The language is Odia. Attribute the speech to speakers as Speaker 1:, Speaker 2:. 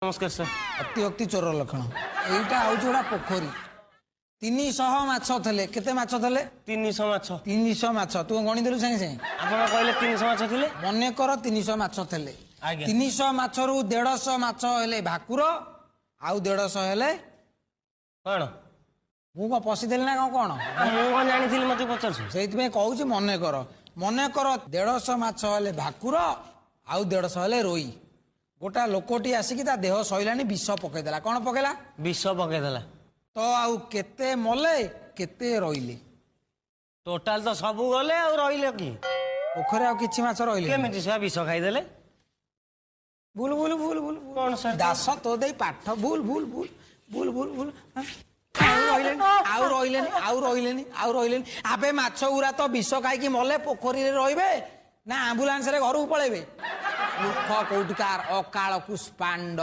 Speaker 1: ନମସ୍କାର ସାର୍।
Speaker 2: ଅତିଭକ୍ତି ଚୋର ଲକ୍ଷଣ। ଏଇଟା ହଉଛି ଗୋଟେ ପୋଖରୀ, 300 ମାଛ ଥିଲେ। କେତେ ମାଛ ଥିଲେ?
Speaker 1: 300 ମାଛ।
Speaker 2: 300 ମାଛ। ତୁ ଗଣିଦେଲୁ ସାଙ୍ଗେ ସାଙ୍ଗେ।
Speaker 1: ଆପଣ କହିଲେ 300 ମାଛ ଥିଲେ।
Speaker 2: ମନେକର 300 ମାଛ ଥିଲେ।
Speaker 1: ଆଜ୍ଞା।
Speaker 2: 300 ମାଛରୁ 150 ମାଛ ହେଲେ ଭାକୁର, ଆଉ 150 ହେଲେ
Speaker 1: କଣ?
Speaker 2: ମୁଁ କଣ ପଶିଥିଲି ନା କଣ? କଣ
Speaker 1: ମୁଁ କଣ ଜାଣିଥିଲି, ମତେ ପଚାରୁଛୁ?
Speaker 2: ସେଇଥିପାଇଁ କହୁଛି, ମନେକର, ମନେକର 150 ମାଛ ହେଲେ ଭାକୁର ଆଉ 150 ହେଲେ ରୋଇ। ଗୋଟା ଲୋକଟି ଆସିକି ତା ଦେହ ସଇଲାଣି, ବିଷ ପକେଇଦେଲା। କଣ ପକେଇଲା?
Speaker 1: ବିଷ ପକେଇଦେଲା।
Speaker 2: ତ ଆଉ କେତେ ମଲେ, କେତେ ରହିଲେ?
Speaker 1: ଟୋଟାଲ ତ ସବୁ ଗଲେ, ଆଉ ରହିଲେ କି?
Speaker 2: ପୋଖରୀ ଆଉ କିଛି ମାଛ ରହିଲେ?
Speaker 1: କେମିତି ସେ ବିଷ ଖାଇଦେଲେ?
Speaker 2: ଭୁଲ, ଭୁଲ, ଭୁଲ, ଭୁଲ।
Speaker 1: କଣ ସାର୍?
Speaker 2: ଦାସ, ତୋ ଦେଇ ପାଠ ଭୁଲ, ଭୁଲ, ଭୁଲ, ଭୁଲ, ଭୁଲ, ଭୁଲ। ଆଉ ରହିଲେନି, ଆଉ ରହିଲେନି, ଆଉ ରହିଲେନି, ଆଉ ରହିଲେନି। ଆବେ, ମାଛ ଗୁରା ତ ବିଷ ଖାଇକି ମଲେ, ପୋଖରୀରେ ରହିବେ ନା ଆମ୍ବୁଲାନ୍ସରେ ଘରକୁ ପଳେଇବେ? ମୂର୍ଖ କୋଉଠିକାର, ଅକାଳ ପୁଷ୍ପାଣ୍ଡ।